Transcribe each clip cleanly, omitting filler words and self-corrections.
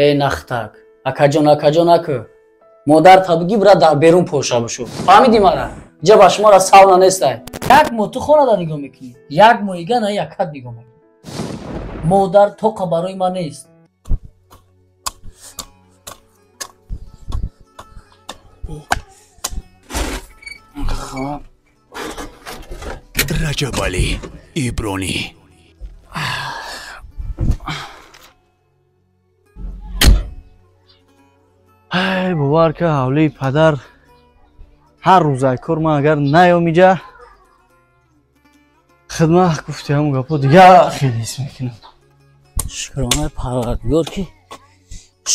Эй нахтак, акаҷон, акаҷон аку. Модар табиги бира дар берун поша бошо. Фаҳмидӣ мара? Иҷа ба шумора сауна нестай. Як моҳ ту хонада нигоҳ мекунӣ, як моҳига на якат нигоҳ мекунӣ. Модар тоқа барои ман нест. Раҷабалӣ Ибронӣ. Ай, бовар ка, ҳавлии падар ҳар рӯз ай кор ман агар наём иҷа хидмат гуфти ҳамун гапо дигар хеле ҳис мекунам. Шукронаи Парвардигор, ки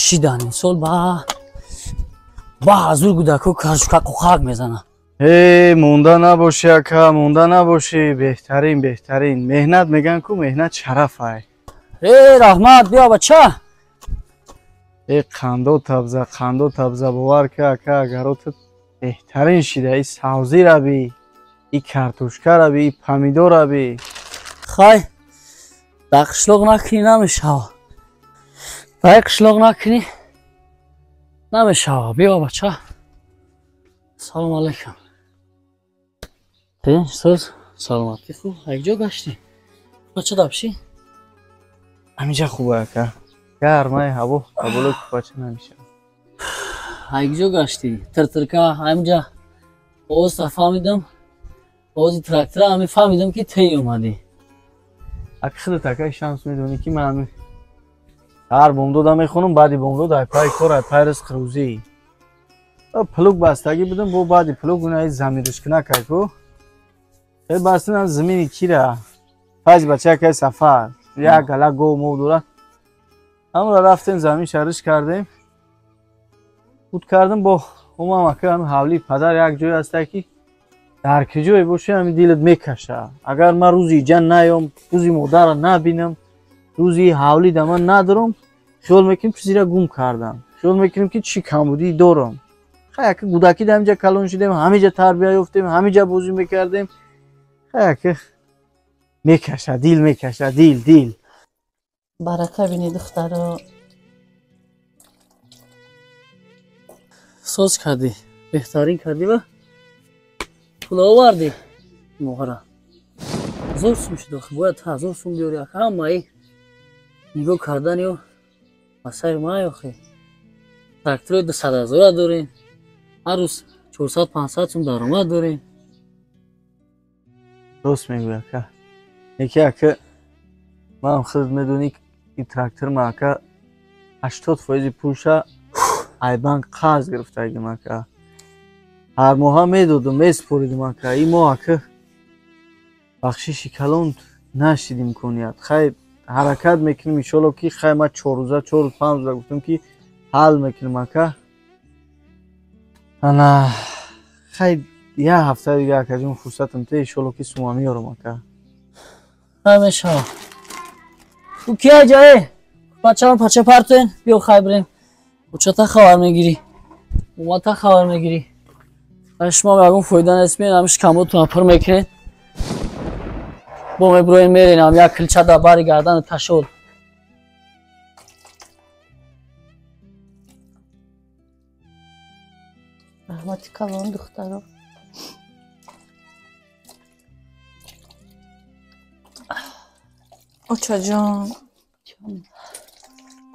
шидан ин сол ба ҳазур гудако каршука қуқак мезанад. Э, монда набошӣ, ака, монда набошӣ. Беҳтарин, беҳтарин меҳнат меган ку, меҳнат шараф ай. Э, раҳмат, биё, бача. Э, қандо табза, қандо табза. Бовар ка, ака, агаротат беҳтарин шида. И савзӣ раби, и картошка раби, и помидор раби. Хай, дар қишлоқ накунӣ намешава, дар қишлоқ накунӣ намешава. Биё, бача, салом алейкум. Соз, саломатӣ, хуб? Якҷо гаштӣ, бача, дапши. Ҳамиҷа хуба, ака, гармаи ҳаво, ба болои кӯпача намешавад. Якҷо гаштӣ, тиртирка ҳамиҷа овозта фаҳмидам, овози трактора ҳами фаҳмидам, ки тей омадӣ. Ака, худат, акаи Шамс, медонӣ, ки ман ҳар бомдода мехонам, баъди бомдод ай пай кор, ай пай ризқ рӯзӣ плуг бастагӣ будам. Бо баъди плуг унаи заминришкунак ку э бастинам замини кира, файз бачакаи Сафар як гала гов мов дорад, ҳамра рафтем, замин шариш кардем, буд кардем. Бо омам, ака, ҳами ҳавлии падар як ҷое ҳаста, ки дар киҷое боши, ҳами дилат мекаша. Агар ман рӯзи иҷа наём, рӯзи модарро набинам, рӯзи ҳавлӣ да ман надорам, хиёл мекунем чизира гум кардам, хиёл мекунем, ки чӣ камбудӣ дорам. Хай, ака, гудакӣ да ҳамиҷа калон шудем, ҳамиҷа тарбия ёфтем, ҳамиҷа бозӣ мекардем. Хай, ака, мекаша дил, мекаша дил, дил. Барака бини, духтаро. Соз кардӣ, беҳтарин кардӣ ва пул овардӣ моҳра. 1000 сум шуд охи, бояд 1000 сум биёри, ака. Ҳамаи нигоҳ карданиё масаи май охи. Тракторои 200 000-а дорем, ҳар рӯз 400-500 сум даромад дорем. Рост мегӯй, ака. Яке, ака, ман худат медонӣ, ин трактор ма, ака, 80 фоизи пулша ай банк қарз гирифтагим, ака. Ҳар моҳа медодум, месупоридум, ака. Ин моҳ, ака, бахшиши калон нашид имконият. Хай, ҳаракат мекунем, иншолло, ки хай ман 4 рӯза, 4 рӯз, 5 рӯза гуфтам, ки ҳал мекунем, ака. Ана хай, як ҳафта дига, акаҷон, фурсатам те, иншолло, ки сума меёрам, ака. Хай, мешава. Ӯ кия ҷае бачаам, пача партоен, биё, хай, бирем. Учата хабар мегирӣ, умата хабар мегирӣ. Шумо ягон фоида нест, меен ҳами шикамотона пур мекунед, бо мебироен, мерен ҳам як килча дар бари гардани ташол. Раҳмати калон, духтаро. Очаҷон,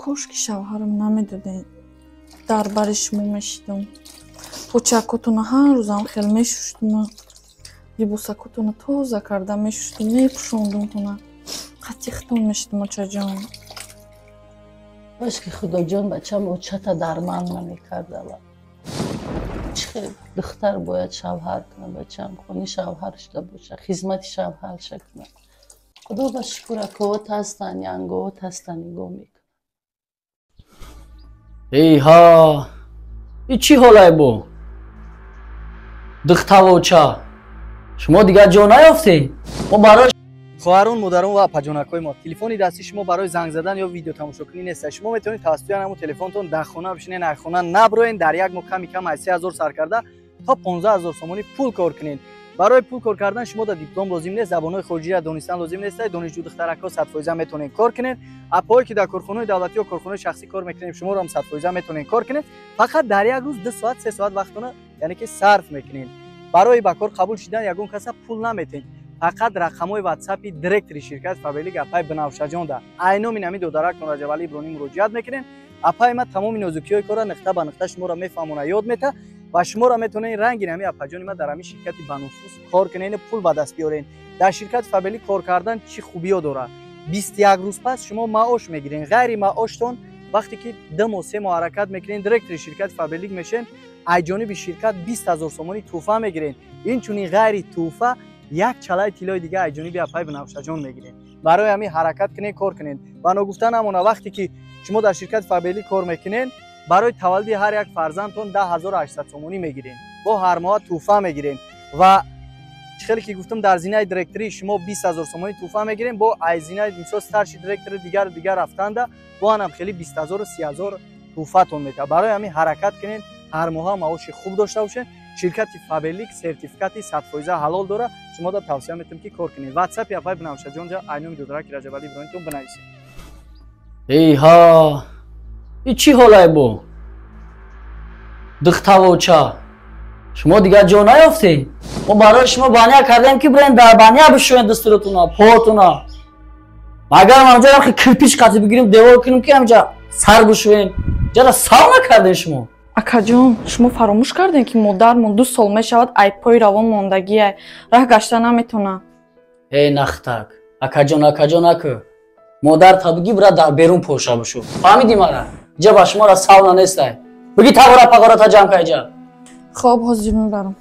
кошки шавҳарам намедодед, дар бари шумо мешидам, почакотона ҳар рӯзам хел мешуштума, либосакотона тоза карда мешуштум, мепӯшондумтона, қатиқтон мешидум, очаҷон. Кошки Худоҷон бачам очата дарман намекардала. Чӣ хел духтар бояд шавҳар кунад, бачам, хони шавҳар шуда боша, хизмати шавҳарша кунад. Худо ба шукр, аковот ҳастанд, янговот ҳастанд, нигоҳ мекунанд. Эй ҳа, и чӣ ҳолай бо духтавоча? Шумо дигар ҷо наёфтед, мо барои Хоҳарон, модарон ва апаҷонакҳои мо, телефони дастии шумо барои занг задан ё видеотамошокунӣ нест. Шумо метавонед тавассути ҳамун телефонтон дар хона бишинед, ай хона наброен, дар як моҳ ками кам аз 3000 сар карда то 15 000 сомонӣ пул кор кунед. Барои пул кор кардан шумо да диплом лозим нест, забонҳои хориҷиро донистан лозим нест. Донишҷӯ духтаракҳо 100% метавонед кор кунед. Апоҳое ки дар корхонаҳои давлатӣ ё корхонаҳои шахсӣ кор мекунед, шуморо ҳам 100% метавонед кор кунед. Фақат дар як рӯз 2 соат 3 соат вақтона яъне ки сарф мекунед. Барои ба кор қабул шудан ягон каса пул наметед. Фақат рақамҳои ватсапи директори ширкати Фаберлик апай Бинавшаҷон да айноми нами додарактон Раҷабалӣ Ибронӣ муроҷиат мекунед. Апай ма тамоми нозукиҳои корро нуқта ба нуқта шуморо мефаҳмона, ёд мета ва шуморо метавонед ранги нами апаҷони ма дар ҳамин ширкати бануфуз кор кунед, пул ба даст биёред. Дар ширкати Фаберлик кор кардан чӣ хубиё дорад? 21 рӯз пас шумо маош мегиред. Ғайри маоштон вақте ки 2 моҳ 3 моҳ ҳаракат мекунед, директори ширкати Фаберлик мешед, аз ҷониби ширкат 20 000 сомонӣ тӯҳфа мегиред. Инчунин ғайри тӯҳфа як чалаи тиллои дига аз ҷониби апай Бинавшаҷон мегиред. Барои ҳамин ҳаракат кунед, кор кунед. Ва ногуфта намона, вақте ки шумо дар ширкати Фаберлик кор мекунед, барои таваллуди ҳар як фарзандтон 10800 сомонӣ мегиред, бо ҳар моҳ тӯҳфа мегиред. Ва чӣ хеле ки гуфтам, дар зинаи директорӣ шумо 20 000 сомонӣ тӯҳфа мегиред, бо аз зинаи мисол старши директори дигару дигар рафтанда бо анам хеле 20 000 30 000 тӯҳфатон метавад. Барои ҳамин ҳаракат кунед, ҳар моҳ маоши хуб дошта бошед. Ширкати Фаберлик сертификати 100% ҳалол дорад. Шумо да тавсия метавонед ки кор кунед. Ватсапи апай Бинавшаҷон ҷа айноми додараки Раҷабалӣ Иброҳимтон бинависед. Эй ҳа, и чӣ ҳолае бо? Духтавоча, шумо дигар ҷо наёфтед? Мо барои шумо баня кардем ки бирен дар баня бишӯед дастуротуна, поотуна. Магар ҳамҷо ям кирпич қатӣ бигирем, девор кунем ки ҳамҷа сар бишӯем. Ҷара сав накардем шумо. Акаҷон, шумо фаромӯш кардем ки модармон 2 сол мешавад айбпои равон мондагиай, раҳ гашта наметавонад. Эй нахтак, акаҷон, акаҷон акӯ. Модар та бигӣ бира дар берун поша бишӯ. Фаҳмидӣ мара? Иҷа ба шуморо савна нестай. Бигӣ тағора пағора та ҷамъ ка иҷа. Хоб, ҳозир мебарам.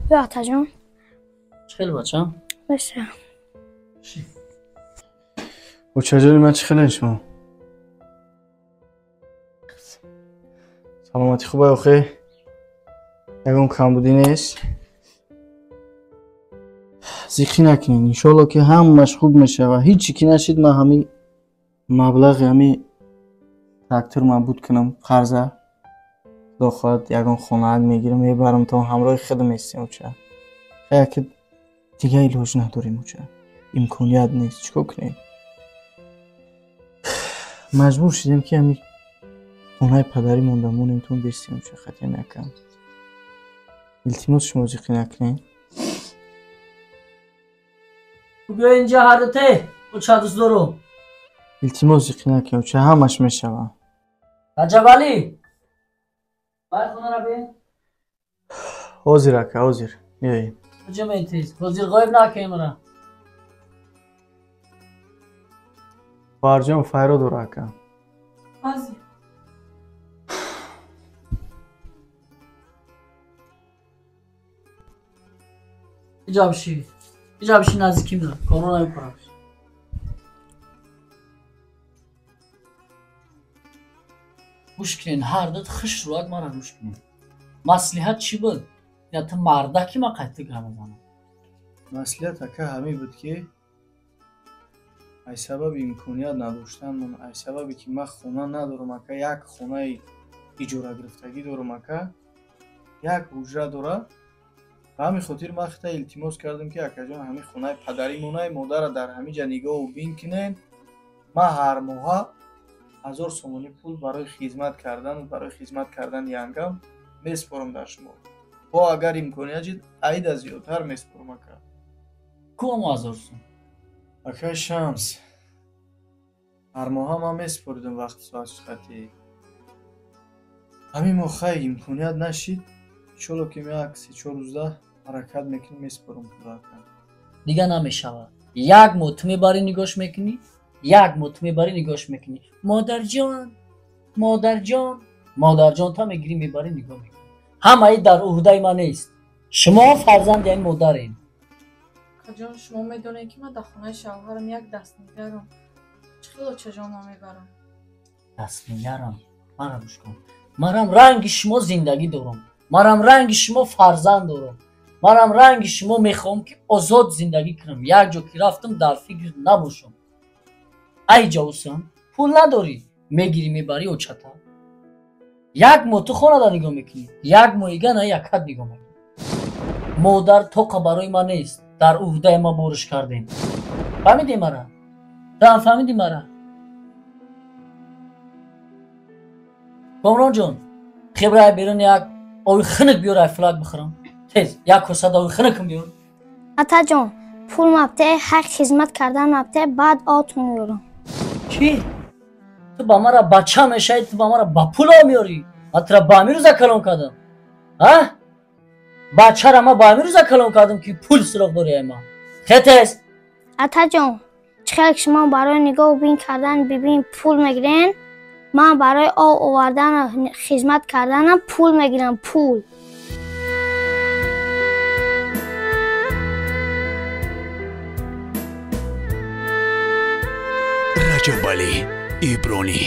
Бیا атаҷон. Чӣ хеле бачам? Беша. Очаҷони ман чӣ хеле шумо? Саломатӣ хуб охе? Ягон камбудӣ нест? Зиқӣ накунед, иншоалло ки ҳамаш хуб мешавад. Ҳичи ки нашид, ман ҳамин маблағи ҳамин трактор мабуд кунам қарза. Худо хоҳад ягон хонаак мегирам, мебарам то ҳамроҳи худам местем оча. Хая ки дига илоҷ надорем оча. Имконият нест, чӣ кор кунем? Маҷбур шудем ки ҳамин хонаи падарӣ монда монем то бестем оча, хатя накам. Илтимос шумо зиқӣ накунед. Биё инҷа ҳардате, оча дӯст дорум. Илтимос зиқӣ накунед оча, ҳамаш мешавад. Раҷабалӣ, бай хонара бин. Ҳозир ака, ҳозир. Меоем. Куҷо метиз? Ҳозир ғоиб накунем ра. Хоҳарҷон, файро дора ака. Ҳозир. Иҷа биши. Иҷа биши наздиким да. Корона намепарам. Гӯш кунед, ҳар дод хуш рӯяд мара гӯш кунед. Маслиҳат чӣ буд? Я ту мардаки ма қайти гап мезанам. Маслиҳат ака ҳамин буд ки ай сабаби имконият надоштанмон, ай сабабе ки ман хона надорам ака, як хонаи иҷорагирифтагӣ дорам ака, як ҳуҷра дора. Ба ҳамин хотир ман хита илтимос кардам ки акаҷон ҳамин хонаи падаримонаи модарра дар ҳамин ҷа нигоҳу бин кунед. Ман ҳар моҳа 1000 сомонӣ пул барои хизмат кардан, барои хизмат кардани янгам месупорам дар шумо. Бо агар имконият шид, аида зиёдтар месупорам ака. Ку амо 1000 сом? Акаи Шамс, ҳар моҳа ман месупоридам вақти соат сухатӣ. Ҳамин моҳ хай имконият нашид, иншоалло ки як 3-4 рӯзда ҳаракат мекунем, месупорам пулро ака. Дига намешавад. Як моҳ ту мебарӣ нигоҳш мекунӣ, як моҳ ту мебарӣ нигоҳш мекунӣ. Модарҷон, модарҷон, модарҷон та мегирӣ мебарӣ нигоҳ мекунӣ. Ҳамаи дар уҳдаи ман нест. Шумо фарзанди ҳамин модаред. Акаҷон, шумо медонед ки ман дар хонаи шавҳарам як дастнигарам. Чӣ хел очаҷон ман мебарам? Дастнигарам? Мара гӯш кун. Манам ранги шумо зиндагӣ дорам. Манам ранги шумо фарзанд дорам. Манам ранги шумо мехоҳам ки озод зиндагӣ кунам. Як ҷо ки рафтам дар фикр набошам. Ай ҷавусан, пул надорӣ, мегирӣ мебарӣ очата. Як моҳ ту хонада нигоҳ мекунӣ, як моҳига на якат нигоҳ мекунӣ. Модар тоқа барои ман нест, дар уҳдаи ма бориш кардем. Фаҳмидӣ мара? Ту ҳам фаҳмидӣ мара? Комронҷон, хебрай берун як ови хунук биёр, ай флаг бихӯрам. Тез, як косада ови хунукам биёр. Атаҷон, пул мабте, ҳақ хизмат кардан мабте, баъд отун меёрам. Чӣ? Ту ба мара бача мешавӣ, ту ба мара ба пул об меёрӣ? Ман тура ба ҳамин рӯза калон кардам. А? Бачара ман ба ҳамин рӯза калон кардам ки пул суроғ дорӣ ай ман. Хе тез. Атаҷон, чӣ хеле ки шумо барои нигоҳу бин кардан бибин пул мегирен, ман барои об овардану хизмат карданам пул мегирам, пул. Раҷабалӣ Ибронӣ.